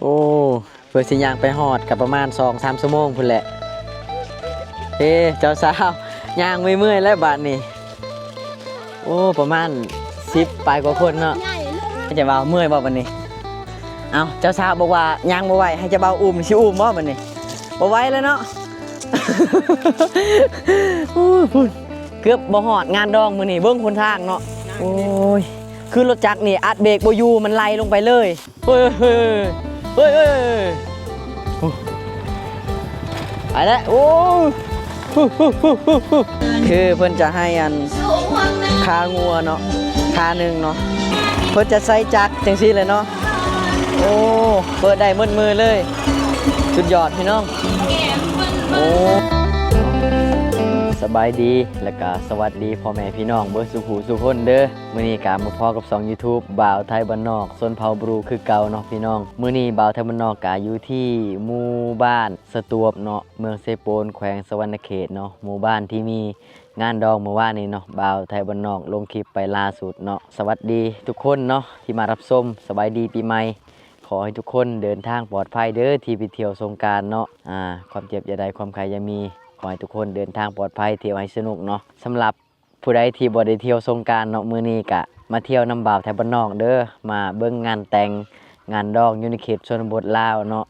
ໂອ້ ເພື່ອຊິຍ່າງໄປຮອດກໍປະມານສອງສາມຊົ່ວໂມງພຸ້ນແຫຼະ. ເອີ ເຈົ້າສາວ ຍ່າງເມື່ອຍໆແລ້ວບາດນີ້. ໂອ້ ປະມານສິບປາຍກວ່າຄົນເນາະ. ໃຫ້ເຈົ້າບ່າວເມື່ອຍບໍ່ບາດນີ້? ເອົ້າ ເຈົ້າສາວບອກວ່າຍ່າງບໍ່ໄຫວ ໃຫ້ເຈົ້າບ່າວອຸ້ມ ຊິອຸ້ມບໍ່ບາດນີ້? ບໍ່ໄຫວແລ້ວເນາະ. ໂອ້ຍ ພຸ້ນ ເກືອບບໍ່ຮອດງານດອງມື້ນີ້ ເບິ່ງຫົນທາງເນາະ. ໂອ້ຍ ຄືລົດຈັກນີ້ອັດເບຣກບໍ່ຢູ່ ມັນໄຫຼລົງໄປເລີຍ. ເຮີ້ຍ ເຮີ້ຍ ເຮີ້ຍ ເຮີ້ຍ ເຮີ້ຍ ໂອ້ ໄປແລ້ວ. ໂອ້ ຄືເພິ່ນຈະໃຫ້ອັນ ຄາງົວເນາະ ຄາໜຶ່ງເນາະ ເພິ່ນຈະໃຊ້ຈັກຈັ່ງຊີ້ເລີຍເນາະ. ໂອ້ ເປີດໄດ້ໝົດມືເລີຍ ສຸດຍອດພີ່ນ້ອງ. ໂອ້ ສະບາຍດີ ແລະກະສະຫວັດດີພໍ່ແມ່ພີ່ນ້ອງເບິດສູ່ຜູ້ສູ່ຄົນເດີ. ມື້ນີ້ກະມາພໍ້ກັບຊ່ອງຢູທູບ ບ່າວໄທບ້ານນອກ ຊົນເຜົ່າບຣູ ຄືເກົ່າເນາະພີ່ນ້ອງ. ມື້ນີ້ບ່າວໄທບ້ານນອກກະຢູ່ທີ່ໝູ່ບ້ານສະຕວບເນາະ ເມືອງເຊໂປນ ແຂວງສະຫວັນນະເຂດເນາະ. ໝູ່ບ້ານທີ່ມີງານດອງມື້ວານນີ້ເນາະ ບ່າວໄທບ້ານນອກລົງຄລິບໄປລ່າສຸດເນາະ. ສະຫວັດດີທຸກຄົນເນາະທີ່ມາຮັບຊົມ ສະບາຍດີປີໃໝ່. ຂໍໃຫ້ທຸກຄົນເດີນທາງປອດໄພເດີ ທີ່ໄປທ່ຽວສົງການເນາະ. ອາ ຄວາມເຈັບຢ່າໄດ້ ຄວາມໄຂ້ຢ່າມີ. ຂໍໃຫ້ທຸກຄົນເດີນທາງປອດໄພ ທ່ຽວໃຫ້ສະໜຸກເນາະ. ສຳລັບ ຜູ້ໃດທີ່ບໍ່ໄດ້ທ່ຽວສົງການເນາະ ມື້ນີ້ກະມາທ່ຽວນຳບ່າວໄທບ້ານນອກເດີ ມາເບິ່ງງານແຕ່ງງານດອງຢູ່ໃນເຂດຊົນນະບົດລາວເນາະ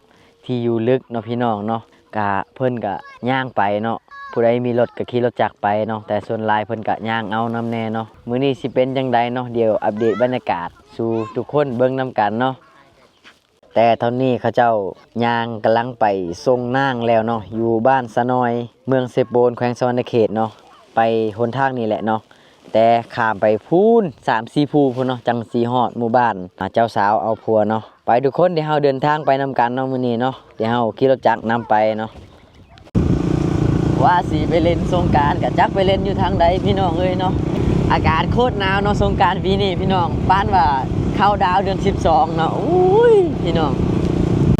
ທີ່ຢູ່ເລິກເນາະພີ່ນ້ອງເນາະ. ກະເພິ່ນກະຍ່າງໄປເນາະ ຜູ້ໃດມີລົດກະຂີ່ລົດຈັກໄປເນາະ ແຕ່ສ່ວນຫຼາຍເພິ່ນກະຍ່າງເອົານຳແດ່ເນາະ. ມື້ນີ້ຊິເປັນຈັ່ງໃດເນາະ ດຽວອັບເດດບັນຍາກາດສູ່ທຸກຄົນເບິ່ງນຳກັນເນາະ. ແຕ່ຕອນນີ້ເຂົາເຈົ້າຍ່າງກຳລັງໄປສົ່ງນາງແລ້ວເນາະ ຢູ່ບ້ານສະໜ້ອຍ ເມືອງເຊໂປນ ແຂວງສະຫວັນນະເຂດເນາະ. ໄປຫົນທາງນີ້ແຫຼະເນາະ ແຕ່ຂ້າມໄປພຸ້ນສາມສີ່ພູພຸ້ນເນາະ ຈັ່ງຊິຮອດໝູ່ບ້ານ ອາ ເຈົ້າສາວເອົາຜົວເນາະ. ໄປທຸກຄົນ ດຽວເຮົາເດີນທາງໄປນຳກັນເນາະ ມື້ນີ້ເນາະ ດຽວເຮົາຂີ່ລົດຈັກນຳໄປເນາະ. ວ່າຊິໄປຫຼິ້ນສົງການ ກະຈັກໄປຫຼິ້ນຢູ່ທາງໃດພີ່ນ້ອງເອີຍເນາະ. ອາກາດໂຄດໜາວເນາະ ສົງການປີນີ້ພີ່ນ້ອງ ປານວ່າເຄົາດາວເດືອນສິບສອງເນາະ. ໂອ້ຍ ພີ່ນ້ອງ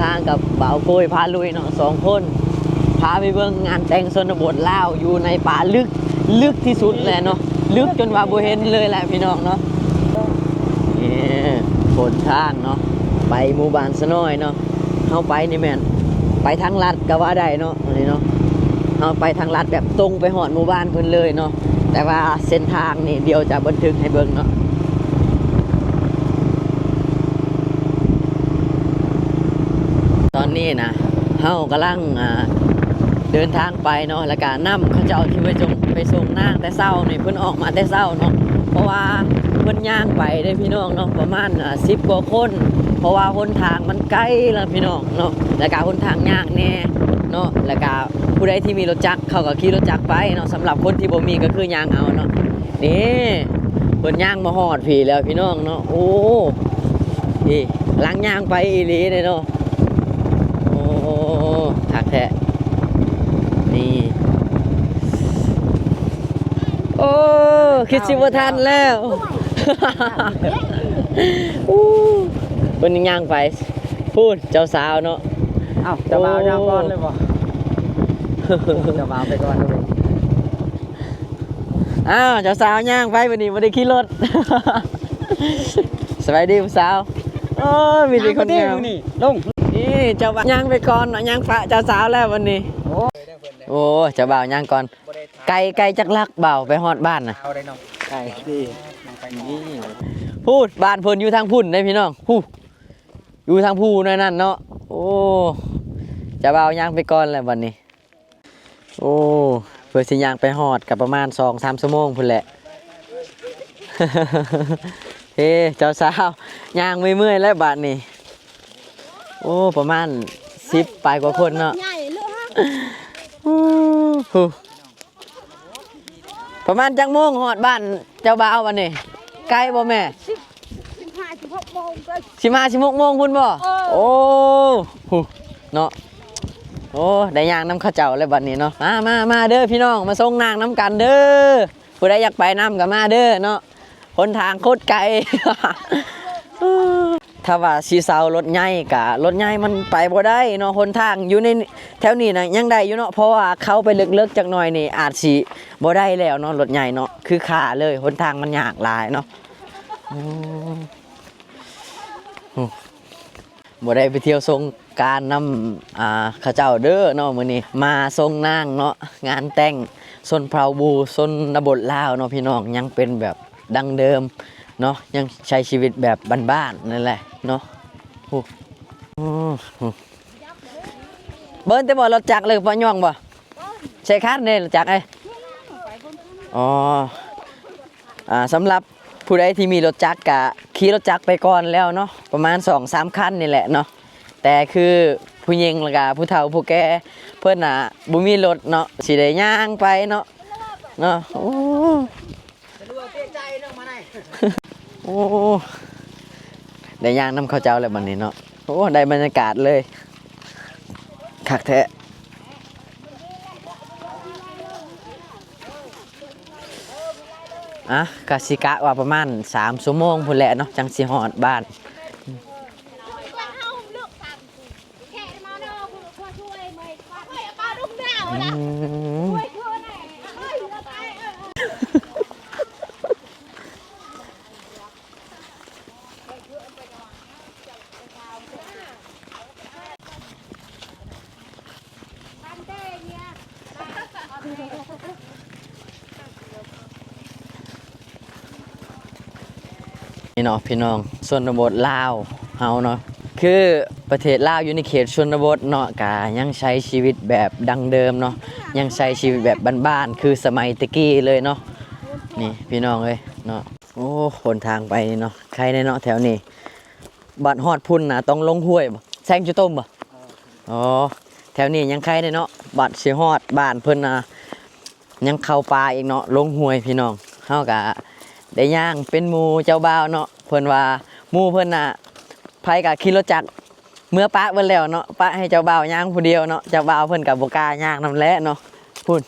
ທາງກັບບ່າວໂກຍພາລຸຍເນາະ ສອງຄົນ ພາໄປເບິ່ງງານແຕ່ງຊົນນະບົດລາວ ຢູ່ໃນປ່າລຶກ ລຶກທີ່ສຸດແຫຼະເນາະ ລຶກຈົນວ່າບໍ່ເຫັນເລີຍແຫຼະພີ່ນ້ອງເນາະ. ນີ້ ຫົນທາງເນາະ ໄປໝູ່ບ້ານສະໜ້ອຍເນາະ. ເຮົາໄປນີ້ແມ່ນໄປທາງລັດກໍວ່າໄດ້ເນາະ ອັນນີ້ເນາະ. ເຮົາໄປທາງລັດແບບຕົງໄປຮອດໝູ່ບ້ານເພິ່ນເລີຍເນາະ ແຕ່ວ່າເສັ້ນທາງນີ້ດຽວຈະບັນທຶກໃຫ້ເບິ່ງເນາະ. ຕອນນີ້ນະ ເຮົາກຳລັງ ອ່າ ເດີນທາງໄປເນາະ ແລ້ວກະນຳເຂົາເຈົ້າທີ່ໄປສົ່ງ ໄປສົ່ງນາງແຕ່ເຊົ້ານີ້ ເພິ່ນອອກມາແຕ່ເຊົ້າເນາະ ເພາະວ່າເພິ່ນຍ່າງໄປເດ້ພີ່ນ້ອງເນາະ ປະມານ ອ່າ ສິບກວ່າຄົນ ເພາະວ່າຫົນທາງມັນໄກລະພີ່ນ້ອງເນາະ ແລ້ວກະຫົນທາງຍາກແດ່ເນາະ ແລ້ວກະຜູ້ໃດທີ່ມີລົດຈັກ ເຂົາກໍຂີ່ລົດຈັກໄປເນາະ ສຳລັບຄົນທີ່ບໍ່ມີກໍຄືຍ່າງເອົາເນາະ. ນີ້ ເພິ່ນຍ່າງມາຮອດພີ້ແລ້ວພີ່ນ້ອງເນາະ. ໂອ້ ນີ້ ກຳລັງຍ່າງໄປອີ່ຫຼີເດ້ເນາະ. ໂອ້ ຄັກແທ້ ນີ້. ໂອ້ ຄິດຊິບໍ່ທັນແລ້ວ. ໂອ້ ເພິ່ນຍ່າງໄປພຸ້ນ ເຈົ້າສາວເນາະ. ເອົ້າ ເຈົ້າບ່າວຍ່າງກ່ອນເລີຍບໍ່? ເຈົ້າບ່າວໄປກ່ອນເລີຍ. ອ້າວ ເຈົ້າສາວຍ່າງໄປ ບັດນີ້ບໍ່ໄດ້ຂີ່ລົດ. ສະບາຍດີຜູ້ສາວ. ໂອ້ຍ ມີແຕ່ຄົນງາມ. ນີ້ ເຈົ້າບ່າວຍ່າງໄປກ່ອນເນາະ ຍ່າງປະເຈົ້າສາວແລ້ວບັດນີ້. ໂອ້ ເຈົ້າບ່າວຍ່າງກ່ອນ. ໄກ ໄກຈັກຫຼັກບ່າວໄປຮອດບ້ານນະ? ໄກ ພຸ້ນ ບ້ານເພິ່ນຢູ່ທາງພຸ້ນເດ້ພີ່ນ້ອງ. ພຸ້ນ ຢູ່ທາງພູໜ້ອຍນັ້ນເນາະ. ໂອ້ ເຈົ້າບ່າວຍ່າງໄປກ່ອນແລ້ວບັດນີ້. ໂອ້ ເພື່ອຊິຍ່າງໄປຮອດກໍປະມານສອງສາມຊົ່ວໂມງພຸ້ນແຫຼະ. ເອີ ເຈົ້າສາວ ຍ່າງເມື່ອຍໆແລ້ວບາດນີ້. ໂອ້ ປະມານສິບປາຍກວ່າຄົນເນາະ. ໂອ້ໂຫ ປະມານຈັກໂມງຮອດບ້ານເຈົ້າບ່າວບັດນີ້? ໄກບໍ່ແມ່? ສິບ ສິບຫ້າ ສິບຫົກໂມງເດີ້. ສິບຫ້າ ສິບຫົກໂມງພຸ້ນບໍ່? ເອີ ໂອ້ ເນາະ. ໂອ້ ໄດ້ຍ່າງນຳເຂົາເຈົ້າແລ້ວບັດນີ້ເນາະ. ມາ ມາ ມາເດີພີ່ນ້ອງ ມາສົ່ງນາງນຳກັນເດີ. ຜູ້ໃດຢາກໄປນຳກໍມາເດີເນາະ. ຫົນທາງໂຄດໄກ. ຖ້າວ່າຊິເຊົ່າລົດໃຫຍ່ກະ ລົດໃຫຍ່ມັນໄປບໍ່ໄດ້ເນາະ. ຫົນທາງຢູ່ໃນແຖວນີ້ນະຍັງໄດ້ຢູ່ເນາະ ເພາະວ່າເຂົ້າໄປເລິກໆຈັກໜ້ອຍນີ້ອາດຊິບໍ່ໄດ້ແລ້ວເນາະ ລົດໃຫຍ່ເນາະ. ຄືຄາເລີຍ ຫົນທາງມັນຍາກຫຼາຍເນາະ. ໂອ້ ໂອ້ ບໍ່ໄດ້ໄປທ່ຽວສົງການນຳ ອ່າ ເຂົາເຈົ້າເດີເນາະ. ມື້ນີ້ມາສົ່ງນາງເນາະ ງານແຕ່ງຊົນເຜົ່າບູ ຊົນນະບົດລາວເນາະພີ່ນ້ອງ. ຍັງເປັນແບບດັ້ງເດີມເນາະ ຍັງໃຊ້ຊີວິດແບບບ້ານໆນັ້ນແຫຼະເນາະ. ໂອ້ ໂອ້ ເບິ່ງແຕ່ບໍ່ລົດຈັກເລີຍ ບໍ່ຍ່ອງບໍ່? ໃຊ້ຄັນເດ້ລົດຈັກເອີຍ. ອໍ ອ່າ ສຳລັບຜູ້ໃດທີ່ມີລົດຈັກກະຂີ່ລົດຈັກໄປກ່ອນແລ້ວເນາະ ປະມານສອງສາມຄັນນີ້ແຫຼະເນາະ. ແຕ່ຄືຜູ້ຍິງ ແລ້ວກະຜູ້ເຖົ້າຜູ້ແກ່ເພິ່ນນະບໍ່ມີລົດເນາະ ຊິໄດ້ຍ່າງໄປເນາະ ເນາະ. ໂອ້ ໂອ້ ໄດ້ຍ່າງນຳເຂົາເຈົ້າແລ້ວບັດນີ້ເນາະ. ໂອ້ ໄດ້ບັນຍາກາດເລີຍ ຄັກແທ້. ອ່ະ ກະຊິກະວ່າປະມານສາມຊົ່ວໂມງພຸ້ນແຫຼະເນາະ ຈັ່ງຊິຮອດບ້ານ. ນີ້ເນາະພີ່ນ້ອງ ຊົນນະບົດລາວເຮົາເນາະ ຄືປະເທດລາວຢູ່ໃນເຂດຊົນນະບົດເນາະ ກະຍັງໃຊ້ຊີວິດແບບດັ້ງເດີມເນາະ ຍັງໃຊ້ຊີວິດແບບບ້ານໆ ຄືສະໄໝແຕ່ກີ້ເລີຍເນາະ. ນີ້ພີ່ນ້ອງເອີຍເນາະ. ໂອ້ ຫົນທາງໄປເນາະ ໄຄແດ່ເນາະແຖວນີ້. ບັດຮອດພຸ້ນນະ ຕ້ອງລົງຫ້ວຍບໍ່? ແຊງຈຸຕົມບໍ່? ເອີ ອໍ ແຖວນີ້ຍັງໄຄແດ່ເນາະ. ບັດຊິຮອດບ້ານເພິ່ນນະ ຍັງເຂົ້າປ່າອີກເນາະ ລົງຫ້ວຍພີ່ນ້ອງ. ເຮົາກະໄດ້ຍ່າງເປັນໝູ່ເຈົ້າບ່າວເນາະ. ເພິ່ນວ່າໝູ່ເພິ່ນນະ ໃຜກະຂີ່ລົດຈັກ ເມືອປະເບິດແລ້ວເນາະ ປະໃຫ້ເຈົ້າບ່າວຍ່າງຜູ້ດຽວເນາະ. ເຈົ້າບ່າວເພິ່ນກະບໍ່ກ້າຍ່າງນຳແຫຼະເນາະ. ພຸ້ນ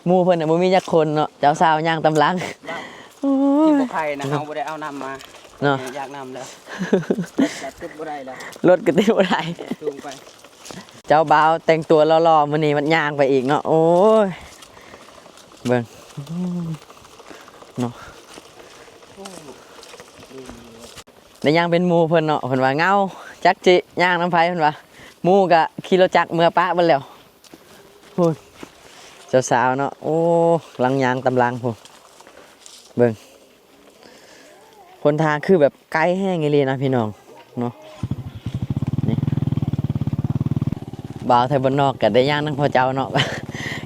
ໝູ່ເພິ່ນນະບໍ່ມີຈັກຄົນເນາະ ເຈົ້າສາວຍ່າງຕາມຫຼັງ. ໂອ້ຍ ທີ່ບໍ່ໄຜ່ນະ ເຮົາບໍ່ໄດ້ເອົານຳມາເນາະ ຢາກນຳແລ້ວ ລົດກະຕິດບໍ່ໄດ້ແລ້ວ ລົດກະຕິດບໍ່ໄດ້ ສູງໄປ. ເຈົ້າບ່າວແຕ່ງຕົວຫຼໍ່ໆ ມື້ນີ້ມັນຍ່າງໄປອີກເນາະ. ໂອ້ຍ ເບິ່ງເນາະ ໄດ້ຍ່າງເປັນໝູ່ເພິ່ນເນາະ. ເພິ່ນວ່າເຫງົາ ຈັກຊິຍ່າງນຳໃຜ ເພິ່ນວ່າ ໝູ່ກະຂີ່ລົດຈັກເມືອປະເບິດແລ້ວ. ພຸ້ນ ເຈົ້າສາວເນາະ ໂອ້ ກຳລັງຍ່າງຕາມຫຼັງພຸ້ນ. ເບິ່ງ ຫົນທາງຄືແບບໄກແຮງອີ່ຫຼີນະພີ່ນ້ອງເນາະ. ນີ້ ບ່າວໄທບ້ານນອກກະໄດ້ຍ່າງນຳເຂົາເຈົ້າເນາະ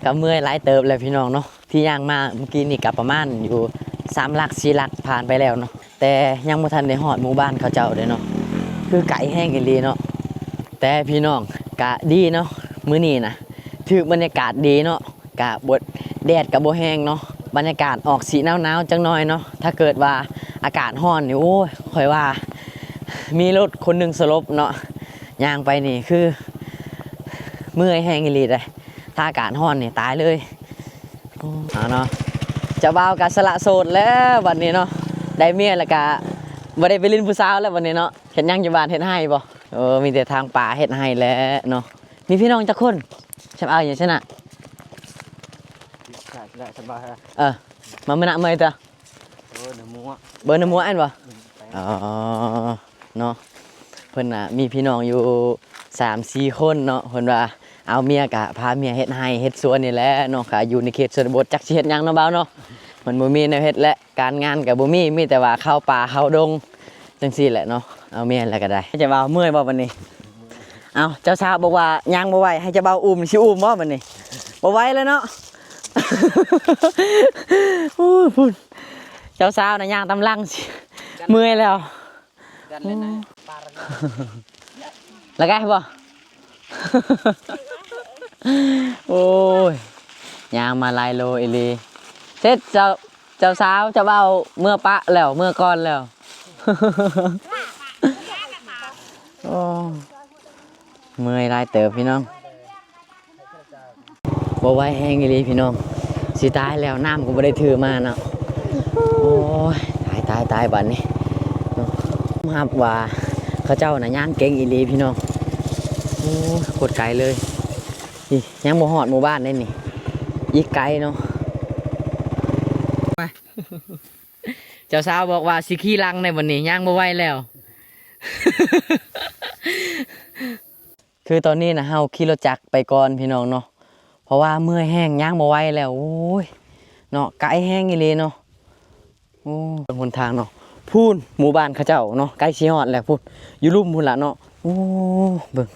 ກະເມື່ອຍຫຼາຍເຕີບແຫຼະພີ່ນ້ອງເນາະ. ທີ່ຍ່າງມາມື້ກີ້ນີ້ກະປະມານຢູ່ສາມຫຼັກສີ່ຫຼັກຜ່ານໄປແລ້ວເນາະ ແຕ່ຍັງບໍ່ທັນໄດ້ຮອດໝູ່ບ້ານເຂົາເຈົ້າເດ້ເນາະ ຄືໄກແຮງອີ່ຫຼີເນາະ. ແຕ່ພີ່ນ້ອງ ກະດີເນາະ ມື້ນີ້ນະຖືກບັນຍາກາດດີເນາະ ກະບໍ່ ແດດກະບໍ່ແຮງເນາະ ບັນຍາກາດອອກຊິໜາວໆຈັກໜ້ອຍເນາະ. ຖ້າເກີດວ່າອາກາດຮ້ອນນີ້ ໂອ້ຍ ຂ້ອຍວ່າມີລົດຄົນໜຶ່ງສະຫຼົບເນາະ ຍ່າງໄປນີ້ຄືເມື່ອຍແຮງອີ່ຫຼີເດ້. ຖ້າອາກາດຮ້ອນນີ້ຕາຍເລີຍ. ໂອ້ ເອົາເນາະ ເຈົ້າບ່າວກະສະຫຼະໂສດແລ້ວບັດນີ້ເນາະ ໄດ້ເມຍແລ້ວກະບໍ່ໄດ້ໄປຫຼິ້ນຜູ້ສາວແລ້ວບັດນີ້ເນາະ. ເຮັດຫຍັງຢູ່ບ້ານ ເຮັດໄຮ່ບໍ່? ເອີ ມີແຕ່ຖາງປາເຮັດໄຮ່ແຫຼະເນາະ. ມີພີ່ນ້ອງຈັກຄົນ? ສຳເອົາຫຍັງຊະນະ? ເອີ ມາມື້ນະເມື່ອຍເຕີ. ເອີ ນ້ຳມົວ ເບີນ້ຳມົວອັນບໍ່? ອໍ ເນາະ ເພິ່ນນະມີພີ່ນ້ອງຢູ່ສາມສີ່ຄົນເນາະ. ເພິ່ນວ່າເອົາເມຍກະພາເມຍເຮັດໄຮ່ເຮັດສວນນີ້ແຫຼະເນາະ. ກະຢູ່ໃນເຂດຊົນນະບົດ ຈັກຊິເຮັດຫຍັງເນາະບ່າວເນາະ ມັນບໍ່ມີແນວເຮັດແຫຼະ. ການງານກະບໍ່ມີ ມີແຕ່ວ່າເຂົ້າປ່າເຂົ້າດົງ ຈັ່ງຊີ້ແຫຼະເນາະ. ເອົາແມ່ນແລ້ວກະໄດ້. ເຈົ້າບ່າວເມື່ອຍບໍ່ບັດນີ້? ເອົ້າ ເຈົ້າສາວບອກວ່າຍ່າງບໍ່ໄຫວ ໃຫ້ເຈົ້າບ່າວອຸ້ມ ຊິອຸ້ມບໍ່ບັດນີ້? ບໍ່ໄຫວແລ້ວເນາະ. ໂອ້ຍ ພຸ້ນ ເຈົ້າສາວນະຍ່າງຕາມຫຼັງ ເມື່ອຍແລ້ວ. ແລ້ວກະບໍ່ ໂອ້ຍ ຍ່າງມາຫຼາຍໂລອີ່ຫຼີ. ເສັດ ເຈົ້າ ເຈົ້າສາວ ເຈົ້າບ່າວເມືອປະແລ້ວ ເມືອກ່ອນແລ້ວ. ໂອ້ ເມື່ອຍຫຼາຍເຕີບພີ່ນ້ອງ. ບໍ່ໄຫວແຮງອີ່ຫຼີພີ່ນ້ອງ ຊິຕາຍແລ້ວ ນ້ຳກໍບໍ່ໄດ້ຖືມາເນາະ. ໂອ້ຍ ຕາຍ ຕາຍ ຕາຍ ບາດນີ້. ຍອມຮັບວ່າເຂົາເຈົ້ານະຍ່າງເກັ່ງອີ່ຫຼີພີ່ນ້ອງ. ໂອ້ຍ ໂຄດໄກເລີຍ. ນີ້ຍັງບໍ່ຮອດໝູ່ບ້ານເດ້ນີ້ ອີກໄກເນາະ. ເຈົ້າສາວບອກວ່າຊິຂີ່ຫຼັງໃນບັດນີ້ ຍ່າງບໍ່ໄຫວແລ້ວ. ຄືຕອນນີ້ນະ ເຮົາຂີ່ລົດຈັກໄປກ່ອນພີ່ນ້ອງເນາະ ເພາະວ່າເມື່ອຍແຮງ ຍ່າງບໍ່ໄຫວແລ້ວ. ໂອ້ຍ ເນາະ ໄກແຮງອີ່ຫຼີເນາະ. ໂອ້ ເບິ່ງຫົນທາງເນາະ ພຸ້ນ ໝູ່ບ້ານເຂົາເຈົ້າເນາະ ໃກ້ຊິຮອດແລ້ວພຸ້ນ ຢູ່ລຸ່ມພຸ້ນລະເນາະ. ໂອ້ ເບິ່ງ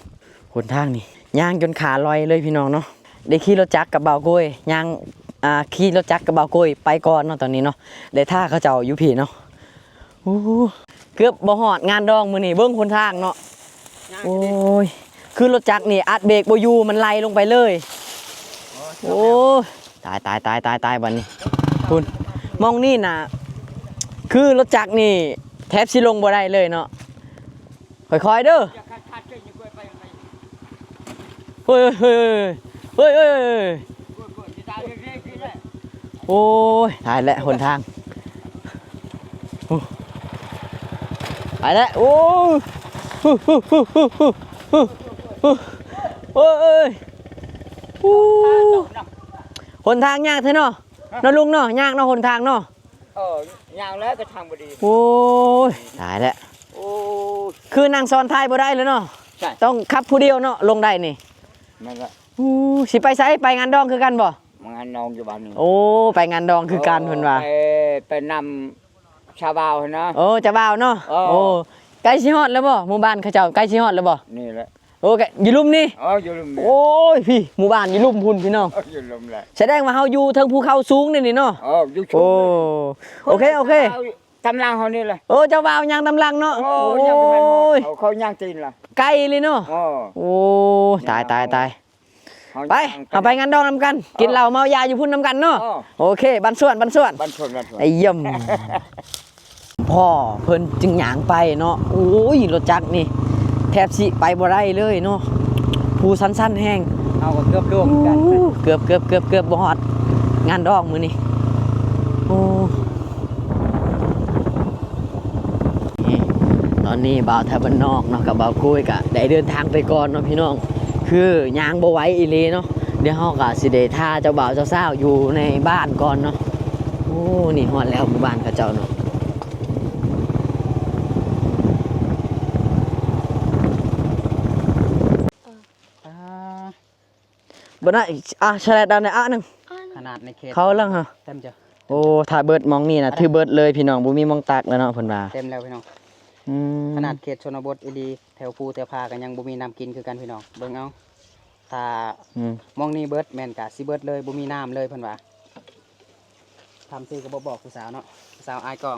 ຫົນທາງນີ້ ຍ່າງຈົນຂາລອຍເລີຍພີ່ນ້ອງເນາະ. ໄດ້ຂີ່ລົດຈັກກັບບ່າວໂກ້ຍ ຍ່າງ ອ່າ ຂີ່ລົດຈັກກັບບ່າວໂກ້ຍໄປກ່ອນເນາະ ຕອນນີ້ເນາະ ໄດ້ຖ້າເຂົາເຈົ້າຢູ່ພີ້ເນາະ. ໂອ້ ເກືອບບໍ່ຮອດງານດອງມື້ນີ້ ເບິ່ງຫົນທາງເນາະ. ໂອ້ຍ ຄືລົດຈັກນີ້ອັດເບຣກບໍ່ຢູ່ ມັນໄຫຼລົງໄປເລີຍ. ໂອ້ຍ ຕາຍໆໆໆ ບັດນີ້ ພຸ້ນ ໝ່ອງນີ້ນະ ຄືລົດຈັກນີ້ແທບຊິລົງບໍ່ໄດ້ເລີຍເນາະ. ຄ່ອຍໆເດີ ເຮີ້ຍ ເຮີ້ຍ ເຮີ້ຍ ເຮີ້ຍ ເຮີ້ຍ ເຮີ້ຍ. ໂອ້ຍ ຕາຍແລ້ວຫົນທາງ ໂອ້ ຕາຍແລ້ວ ໂອ້ຍ ໂອ້ຍ ໂອ້ຍ ຫົນທາງຍາກແທ້ເນາະ ເນາະລຸງເນາະ ຍາກເນາະຫົນທາງເນາະ. ເອີ ຍ່າງແລ້ວກໍທາງບໍ່ດີ. ໂອ້ຍ ຕາຍແລ້ວ ໂອ້ຍ ຄືນັ່ງຊ້ອນທ້າຍບໍ່ໄດ້ແລ້ວເນາະ ຕ້ອງຂັບຜູ້ດຽວເນາະ ລົງໄດ້ນີ້. ແມ່ນລະ ໂອ້ ຊິໄປໃສ? ໄປງານດອງຄືກັນບໍ່? ມາງານດອງຢູ່ບ້ານນີ້. ໂອ້ ໄປງານດອງຄືກັນເພິ່ນວ່າ ໄປ ໄປນຳຊາວບ່າວຫັ້ນນະ. ໂອ້ ເຈົ້າບ່າວເນາະ. ເອີ ໂອ້ ໃກ້ຊິຮອດແລ້ວບໍ່? ໝູ່ບ້ານເຂົາເຈົ້າໃກ້ຊິຮອດແລ້ວບໍ່? ນີ້ແຫຼະ. ໂອ້ ຢູ່ລຸ່ມນີ້. ເອີ ຢູ່ລຸ່ມນີ້. ໂອ້ຍ ພີ້ ໝູ່ບ້ານຢູ່ລຸ່ມພຸ້ນພີ່ນ້ອງ. ເອີ ຢູ່ລຸ່ມແຫຼະ. ສະແດງວ່າເຮົາຢູ່ເທິງພູເຂົາສູງນີ້ນີ້ເນາະ. ເອີ ຢູ່ສູງ. ໂອ້ ໂອເຄ ໂອເຄ ຕາມຫຼັງເຮົານີ້ແຫຼະ. ໂອ້ ເຈົ້າບ່າວຍ່າງຕາມຫຼັງເນາະ. ໂອ້ ໂອ້ຍ ເຂົາຍ່າງຕີນລະ ໄກອີ່ຫຼີເນາະ. ເອີ ໂອ້ ຕາຍ ຕາຍ ຕາຍ. ໄປ ເຮົາໄປງານດອງນຳກັນ ກິນເຫຼົ້າເມົາຢາຢູ່ພຸ້ນນຳກັນເນາະ. ເອີ ໂອເຄ ບັນຊວນ ບັນຊວນ ບັນຊວນ ບັນຊວນ. ໄອ້ຢ້ຳ ພໍ່ເພິ່ນຈຶ່ງຍ່າງໄປເນາະ. ໂອ້ຍ ລົດຈັກນີ້ແທບຊິໄປບໍ່ໄດ້ເລີຍເນາະ ພູຊັນໆແຮງ. ເຮົາກໍເກືອບລ່ວງຄືກັນ ເກືອບ ເກືອບ ເກືອບ ເກືອບບໍ່ຮອດງານດອງມື້ນີ້. ໂອ້ ນີ້ ຕອນນີ້ບ່າວໄທບ້ານນອກເນາະ ກັບບ່າວກຸ້ຍກະໄດ້ເດີນທາງໄປກ່ອນເນາະພີ່ນ້ອງ ຄືຍ່າງບໍ່ໄຫວອີ່ຫຼີເນາະ. ດຽວເຮົາກະຊິໄດ້ຖ້າເຈົ້າບ່າວເຈົ້າສາວຢູ່ໃນບ້ານກ່ອນເນາະ. ໂອ້ ນີ້ຮອດແລ້ວໝູ່ບ້ານເຂົາເຈົ້າເນາະ. ອ່າ ບໍ່ໄດ້ ອ່ະ ສະແລດດາວໃນອະໜຶ່ງ ຂະໜາດໃນເຂດເຂົາເລີຍຫະ ເຕັມເຈົ້າ. ໂອ້ ຖ້າເບິດໝ່ອງນີ້ນະ ຖືເບິດເລີຍພີ່ນ້ອງ ບໍ່ມີໝ່ອງຕັກແລ້ວເນາະ ເພິ່ນວ່າ. ເຕັມແລ້ວພີ່ນ້ອງ. ອືມ ຂະໜາດເຂດຊົນນະບົດອີ່ຫຼີ ແຖວພູແຖວຜາກໍຍັງບໍ່ມີນ້ຳກິນຄືກັນພີ່ນ້ອງ. ເບິ່ງເອົາ ຖ້າ ອືມ ໝ່ອງນີ້ເບິດແມ່ນກະຊິເບິດເລີຍ ບໍ່ມີນ້ຳເລີຍເພິ່ນວ່າ. ຖາມຊື່ກໍບໍ່ບອກຜູ້ສາວເນາະ ຜູ້ສາວອາຍກ້ອງ.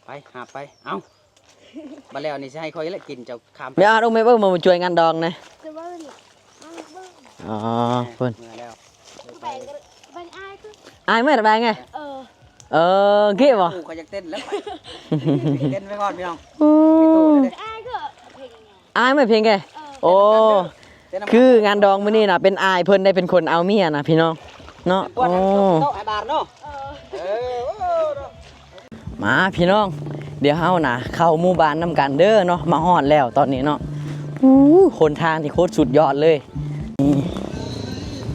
ໄປ ຫາບໄປ ເອົ້າ ບັດແລ້ວນີ້ຊິໃຫ້ຂ້ອຍແຫຼະກິນ ເຈົ້າຂ້າມ ແມ່ອາດ ໂອ້ ແມ່ເບິ່ງ ມາຊ່ວຍງານດອງແດ່. ອໍ ເພິ່ນ ອາຍເມື່ອໄປໄງ? ເອີ ເອີ ເກະບໍ່? ຂ້ອຍຢາກເຕັ້ນແລ້ວ ເຕັ້ນໄປກ່ອນພີ່ນ້ອງ. ອາຍເມື່ອເພງແກ. ໂອ້ ຄືງານດອງມື້ນີ້ນະ ເປັນອ້າຍເພິ່ນໄດ້ເປັນຄົນເອົາເມຍນະພີ່ນ້ອງເນາະ. ໂອ້ ມາພີ່ນ້ອງ ດຽວເຮົານະເຂົ້າໝູ່ບ້ານນຳກັນເດີເນາະ. ມາຮອດແລ້ວຕອນນີ້ເນາະ. ໂອ້ ຫົນທາງທີ່ໂຄດສຸດຍອດເລີຍ. ນີ້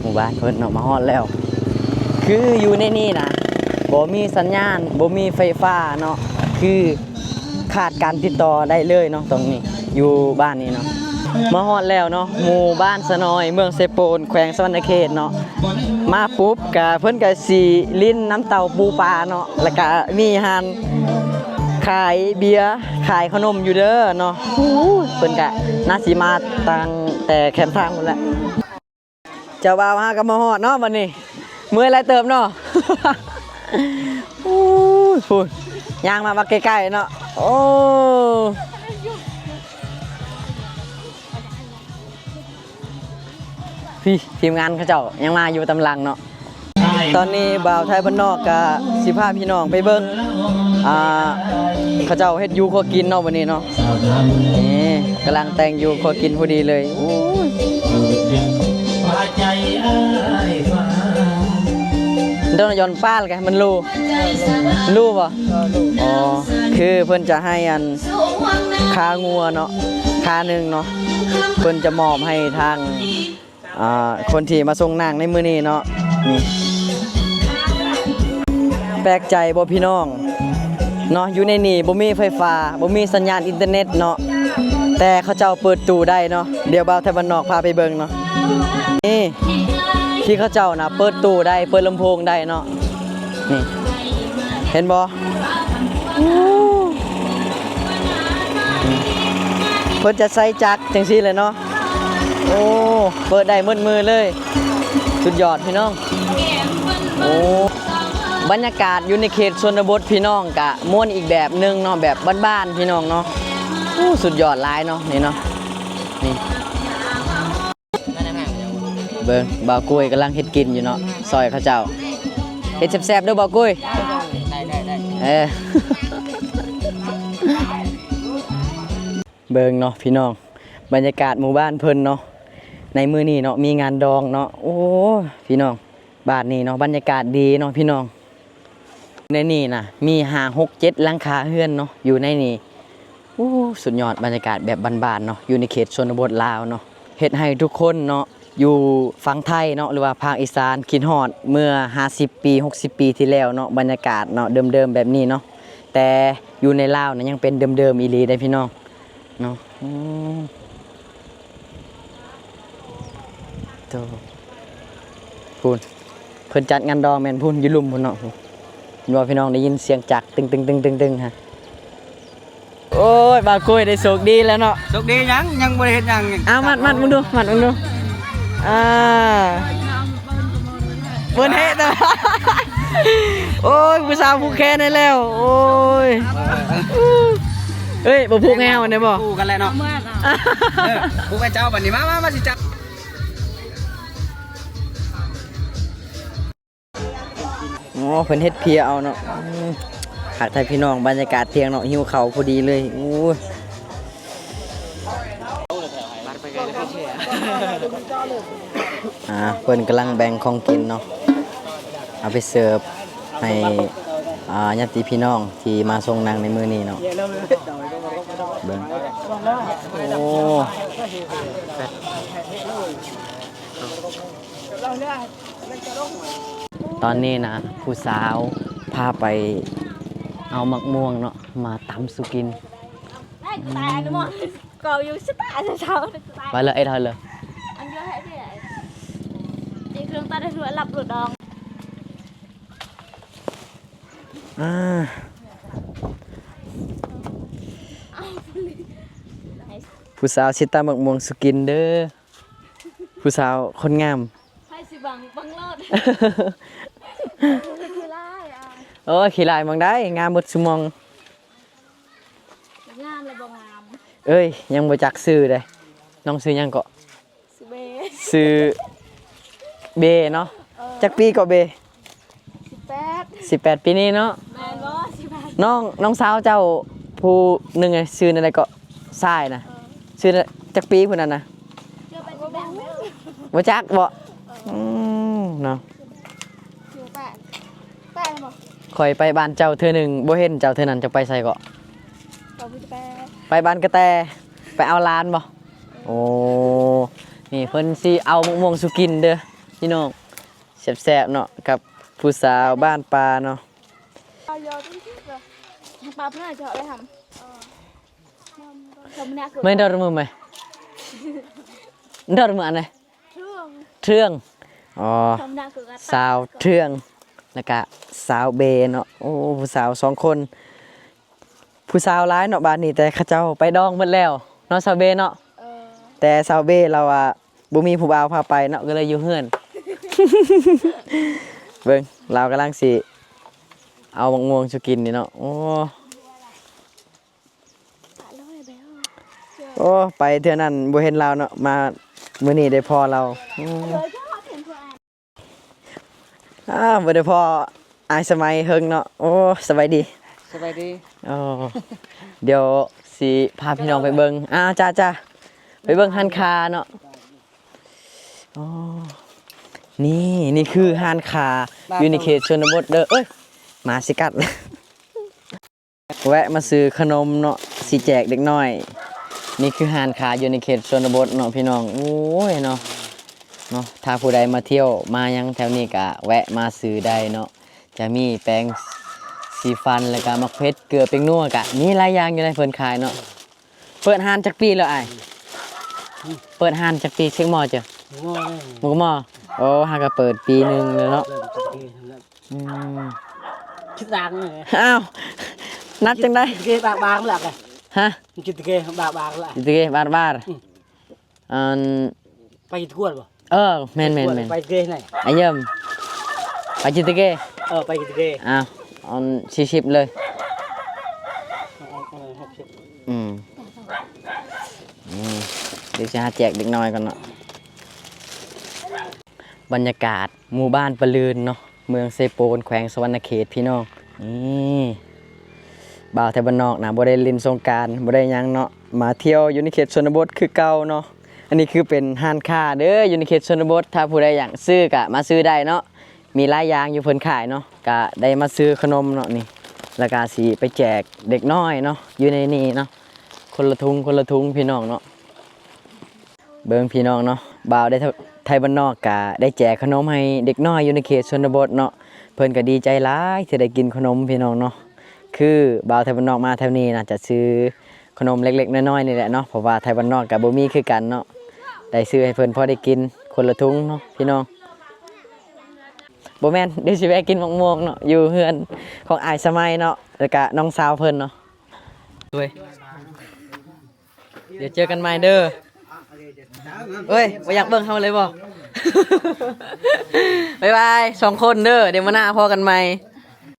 ໝູ່ບ້ານເພິ່ນເນາະ ມາຮອດແລ້ວ. ຄືຢູ່ໃນນີ້ນະ ບໍ່ມີສັນຍານ ບໍ່ມີໄຟຟ້າເນາະ ຄືຂາດການຕິດຕໍ່ໄດ້ເລີຍເນາະ ຕອງນີ້ ຢູ່ບ້ານນີ້ເນາະ. ມາຮອດແລ້ວເນາະ ໝູ່ບ້ານສະໜອຍ ເມືອງເຊໂປນ ແຂວງສະຫວັນນະເຂດເນາະ. ມາປຸບກະ ເພິ່ນກະຊິຫຼິ້ນນຳເຕົາປູປາເນາະ ແລ້ວກະມີຮ້ານຂາຍເບຍ ຂາຍຂະໜົມຢູ່ເດີເນາະ. ໂອ້ຍ ເພິ່ນກະໜ້າຊິມາຕັ້ງແຕ່ແຄມທາງພຸ້ນແຫຼະ. ເຈົ້າບ່າວຫາກໍມາຮອດເນາະບັດນີ້ ເມື່ອຍຫຼາຍເຕີບເນາະ. ໂອ້ຍ ພຸ້ນ ຍ່າງມາບັກໃກ້ໆເນາະ. ໂອ້ ພີ້ ທີມງານເຂົາເຈົ້າຍັງມາຢູ່ຕາມຫຼັງເນາະ. ຕອນນີ້ບ່າວໄທບ້ານນອກກະຊິພາພີ່ນ້ອງໄປເບິ່ງ ອ່າ ເຂົາເຈົ້າເຮັດຢູ່ຄົວກິນເນາະ ບັດນີ້ເນາະ. ນີ້ກຳລັງແຕ່ງຢູ່ຄົວກິນພໍດີເລີຍ. ໂອ້ຍ ໂດນຢອນປາລະກະມັນລູ ລູບໍ່? ອໍ ຄືເພິ່ນຈະໃຫ້ອັນ ຂາງົວເນາະ ຂາໜຶ່ງເນາະ ເພິ່ນຈະມອບໃຫ້ທາງ ອ່າ ຄົນທີ່ມາສົ່ງນາງໃນມື້ນີ້ເນາະ. ນີ້ ແປກໃຈບໍ່ພີ່ນ້ອງ? ເນາະ ຢູ່ໃນນີ້ບໍ່ມີໄຟຟ້າ ບໍ່ມີສັນຍານອິນເຕີເນັດເນາະ ແຕ່ເຂົາເຈົ້າເປີດຕູ້ໄດ້ເນາະ. ດຽວບ່າວໄທບ້ານນອກພາໄປເບິ່ງເນາະ. ນີ້ ທີ່ເຂົາເຈົ້ານະເປີດຕູ້ໄດ້ ເປີດລຳໂພງໄດ້ເນາະ. ນີ້ ເຫັນບໍ່? ເພິ່ນຈະໃຊ້ຈັກຈັ່ງຊີ້ແຫຼະເນາະ. ໂອ້ ເປີດໄດ້ໝົດມືເລີຍ. ສຸດຍອດພີ່ນ້ອງ. ໂອ້ ບັນຍາກາດຢູ່ໃນເຂດຊົນນະບົດພີ່ນ້ອງ ກະມ່ວນອີກແບບໜຶ່ງເນາະ ແບບບ້ານໆ ພີ່ນ້ອງເນາະ. ໂອ້ ສຸດຍອດຫຼາຍເນາະ ນີ້ເນາະ. ນີ້ ເບິ່ງ ບ່າວກຸ້ຍກຳລັງເຮັດກິນຢູ່ເນາະ ຊ່ອຍເຂົາເຈົ້າ. ເຮັດແຊບໆເດີບ່າວກຸ້ຍ. ໄດ້ໆໆ ເອີ ເບິ່ງເນາະພີ່ນ້ອງ ບັນຍາກາດໝູ່ບ້ານເພິ່ນເນາະ ໃນມື້ນີ້ເນາະ ມີງານດອງເນາະ. ໂອ້ ພີ່ນ້ອງ ບ້ານນີ້ເນາະ ບັນຍາກາດດີເນາະພີ່ນ້ອງ. ໃນນີ້ນະ ມີຫ້າ ຫົກ ເຈັດ ຫຼັງຄາເຮືອນເນາະ ຢູ່ໃນນີ້. ໂອ້ ສຸດຍອດ ບັນຍາກາດແບບບ້ານໆເນາະ ຢູ່ໃນເຂດຊົນນະບົດລາວເນາະ. ເຮັດໃຫ້ທຸກຄົນເນາະ ຢູ່ຝັ່ງໄທເນາະ ຫຼືວ່າພາກອີສານ ຄິດຮອດເມື່ອຫ້າສິບປີ ຫົກສິບປີທີ່ແລ້ວເນາະ. ບັນຍາກາດເນາະ ເດີມໆແບບນີ້ເນາະ ແຕ່ຢູ່ໃນລາວນະ ຍັງເປັນເດີມໆອີ່ຫຼີເດ້ພີ່ນ້ອງເນາະ. ອືມ ໂຕ ພຸ້ນ ເພິ່ນຈັດງານດອງແມ່ນພຸ້ນ ຢູ່ລຸ່ມພຸ້ນເນາະ. ເຫັນບໍ່ພີ່ນ້ອງ ໄດ້ຍິນສຽງຈັກຕຶງໆໆໆ ຮະ. ໂອ້ຍ ບ່າວກຸ້ຍໄດ້ໂຊກດີແລ້ວເນາະ. ໂຊກດີຫຍັງ? ຍັງບໍ່ໄດ້ເຮັດຫຍັງ. ເອົາ ມັດ ມັດເບິ່ງດູ ມັດເບິ່ງດູ. ອ່າ ເບິ່ງແທ້. ໂອ້ຍ ຜູ້ສາວຜູກແຂນໃຫ້ແລ້ວ. ໂອ້ຍ ເອີຍ ບໍ່ຜູກໃຫ້ເຮົາແດ່ບໍ່? ຄູ່ກັນແຫຼະເນາະ. ເອີ ຜູກໃຫ້ເຈົ້າບັດນີ້. ມາ ມາ ມາ ຊິຈັບ. ອໍ ເພິ່ນເຮັດເພຍເອົາເນາະ. ອືມ ຄັກແທ້ພີ່ນ້ອງ ບັນຍາກາດທ່ຽງເນາະ ຫິວເຂົ້າພໍດີເລີຍ. ໂອ້ຍ ອ່າ ເພິ່ນກຳລັງແບ່ງຂອງກິນເນາະ ເອົາໄປເສີບໃຫ້ ອ່າ ຍາດຕິພີ່ນ້ອງທີ່ມາຊົງນັ່ງໃນມື້ນີ້ເນາະ. ເບິ່ງ ໂອ້ ຕອນນີ້ນະ ຜູ້ສາວພາໄປເອົາໝາກມ່ວງເນາະ ມາຕຳສູ່ກິນ. ອືມ ໄປເລີຍ ໄອ້ເຖົ້າເລີຍ. ອ່າ ຜູ້ສາວຊິຕຳໝາກມ່ວງສູ່ກິນເດີ. ຜູ້ສາວຄົນງາມ ໃຜຊິບັງ ບັງໂລດ. ຂີ້ລ້າຍ ໂອ້ຍ ຂີ້ລ້າຍໝ່ອງໃດ ງາມເບິດຊຸມອງ. ງາມແລະບໍ່ງາມ. ເອີຍ ຍັງບໍ່ຈັກຊື່ເດ້. ນ້ອງຊື່ຫຍັງເກາະ? ຊື່ເບ. ຊື່ເບເນາະ. ເອີ ຈັກປີເກາະເບ? ສິບແປດ ສິບແປດປີນີ້ເນາະ. ແມ່ນບໍ່? ສິບແປດ. ນ້ອງ ນ້ອງສາວເຈົ້າຜູ້ໜຶ່ງ ຊື່ແນວໃດເກາະ? ຊາຍນະ. ເອີ ຊື່ຈັກປີຜູ້ນັ້ນນະ? ບໍ່ຈັກບໍ່? ເອີ ອືມ ເນາະ. ຂ້ອຍໄປບ້ານເຈົ້າເທື່ອໜຶ່ງ ບໍ່ເຫັນເຈົ້າເທື່ອນັ້ນ ເຈົ້າໄປໃສເກາະ? ໄປບ້ານກະແຕ ໄປເອົາຫຼານບໍ່? ໂອ້ ນີ້ເພິ່ນຊິເອົາໝາກມ່ວງສູ່ກິນເດີພີ່ນ້ອງ. ແຊບໆເນາະ ກັບຜູ້ສາວບ້ານປ່າເນາະ. ມາ ດອກມະ ດອກມະອັນໃດ? ເທືອງ ອໍ ສາວເທືອງ ແລ້ວກະສາວເບເນາະ. ໂອ້ ຜູ້ສາວສອງຄົນ ຜູ້ສາວຫຼາຍເນາະບ້ານນີ້ ແຕ່ເຂົາເຈົ້າໄປດອງໝົດແລ້ວເນາະ ສາວເບເນາະ. ເອີ ແຕ່ສາວເບລາວວ່າບໍ່ມີຜູ້ບ່າວພາໄປເນາະ ກໍເລີຍຢູ່ເຮືອນ. ເບິ່ງ ລາວກຳລັງຊິເອົາໝາກມ່ວງສູ່ກິນນີ້ເນາະ. ໂອ້ ໂອ້ ໄປເທື່ອນັ້ນບໍ່ເຫັນລາວເນາະ ມາມື້ນີ້ໄດ້ພໍ້ລາວ. ອືມ ອ່າ ບໍ່ໄດ້ພໍ້ອ້າຍສະໄໝເຫິງເນາະ. ໂອ້ ສະບາຍດີ. ສະບາຍດີ. ໂອ້ ດຽວຊິພາພີ່ນ້ອງໄປເບິ່ງ. ອ່າ ຈ້າໆ ໄປເບິ່ງຮ້ານຄ້າເນາະ. ໂອ້ ນີ້ ນີ້ຄືຮ້ານຄ້າຢູ່ໃນເຂດຊົນນະບົດເດີ. ເອີຍ ໝາຊິກັດ. ແວະມາຊື້ຂະໜົມເນາະ ຊິແຈກເດັກນ້ອຍ. ນີ້ຄືຮ້ານຄ້າຢູ່ໃນເຂດຊົນນະບົດເນາະພີ່ນ້ອງ. ໂອ້ຍເນາະ ເນາະ ຖ້າຜູ້ໃດມາທ່ຽວມາຫຍັງແຖວນີ້ກະແວະມາຊື້ໄດ້ເນາະ. ຈະມີແປ້ງ ສີຟັນ ແລ້ວກະໝາກເຜັດ ເກືອ ແປ້ງນົວ ກະມີຫຼາຍຢ່າງຢູ່ໃນເພິ່ນຂາຍເນາະ. ເປີດຮ້ານຈັກປີແລ້ວອ້າຍ? ເປີດຮ້ານຈັກປີ? ເຊັກມໍເຈົ້າ? ໝໍ ໝໍ ໝໍ ໂອ້ ຫາກະເປີດປີໜຶ່ງແລ້ວເນາະ. ອືມ ຄິດດັງເລີຍ ອ້າວ ນັບຈັ່ງໃດ? ເກບາກບາງລະກະ ຮະ? ກິດເກບາກບາງລະ ກິດເກບາກບາງ ອືມ ອັນ ໄປກິດກວດບໍ່? ເອີ ແມ່ນໆໆ ໄປເກໄນ ອາເຢີມ ໄປຈິດຕະເກ ເອີ ໄປຈິດຕະເກ ອ້າວ ອັນສີ່ສິບເລີຍ ເອີ ຫົກສິບ ອືມ ອືມ ດຽວຊິຫາແຈກເດັກນ້ອຍກ່ອນເນາະ. ບັນຍາກາດໝູ່ບ້ານປະລື່ນເນາະ ເມືອງເຊໂປນ ແຂວງສະຫວັນນະເຂດ ພີ່ນ້ອງ. ນີ້ ບ່າວໄທບ້ານນອກນະ ບໍ່ໄດ້ຫຼິ້ນສົງການ ບໍ່ໄດ້ຫຍັງເນາະ ມາທ່ຽວຢູ່ໃນເຂດຊົນນະບົດຄືເກົ່າເນາະ. ອັນນີ້ຄືເປັນຮ້ານຄ້າເດີ ຢູ່ໃນເຂດຊົນນະບົດ ຖ້າຜູ້ໃດຢາກຊື້ກະມາຊື້ໄດ້ເນາະ ມີຫຼາຍຢ່າງຢູ່ເພິ່ນຂາຍເນາະ. ກະໄດ້ມາຊື້ຂະໜົມເນາະນີ້ ແລ້ວກະຊິໄປແຈກເດັກນ້ອຍເນາະ ຢູ່ໃນນີ້ເນາະ ຄົນລະທຸງ ຄົນລະທຸງ ພີ່ນ້ອງເນາະ. ເບິ່ງພີ່ນ້ອງເນາະ ບ່າວໄທ ໄທບ້ານນອກກະໄດ້ແຈກຂະໜົມໃຫ້ເດັກນ້ອຍຢູ່ໃນເຂດຊົນນະບົດເນາະ ເພິ່ນກະດີໃຈຫຼາຍທີ່ໄດ້ກິນຂະໜົມພີ່ນ້ອງເນາະ. ຄືບ່າວໄທບ້ານນອກມາແຖວນີ້ນະ ຈະຊື້ຂະໜົມເລັກໆນ້ອຍໆນີ້ແຫຼະເນາະ ເພາະວ່າໄທບ້ານນອກກະບໍ່ມີຄືກັນເນາະ ໄດ້ຊື້ໃຫ້ເພິ່ນພໍໄດ້ກິນຄົນລະທຸງເນາະພີ່ນ້ອງ. ບໍ່ແມ່ນ ດຽວຊິແວະກິນໝາກມ່ວງເນາະ ຢູ່ເຮືອນຂອງອ້າຍສະໄໝເນາະ ແລ້ວກະນ້ອງສາວເພິ່ນເນາະ. ດຽວເຈີກັນໃໝ່ເດີ. ເອີຍ ບໍ່ຢາກເບິ່ງເຮົາເລີຍບໍ່? ບາຍບາຍສອງຄົນເດີ ດຽວມື້ໜ້າພໍ້ກັນໃໝ່.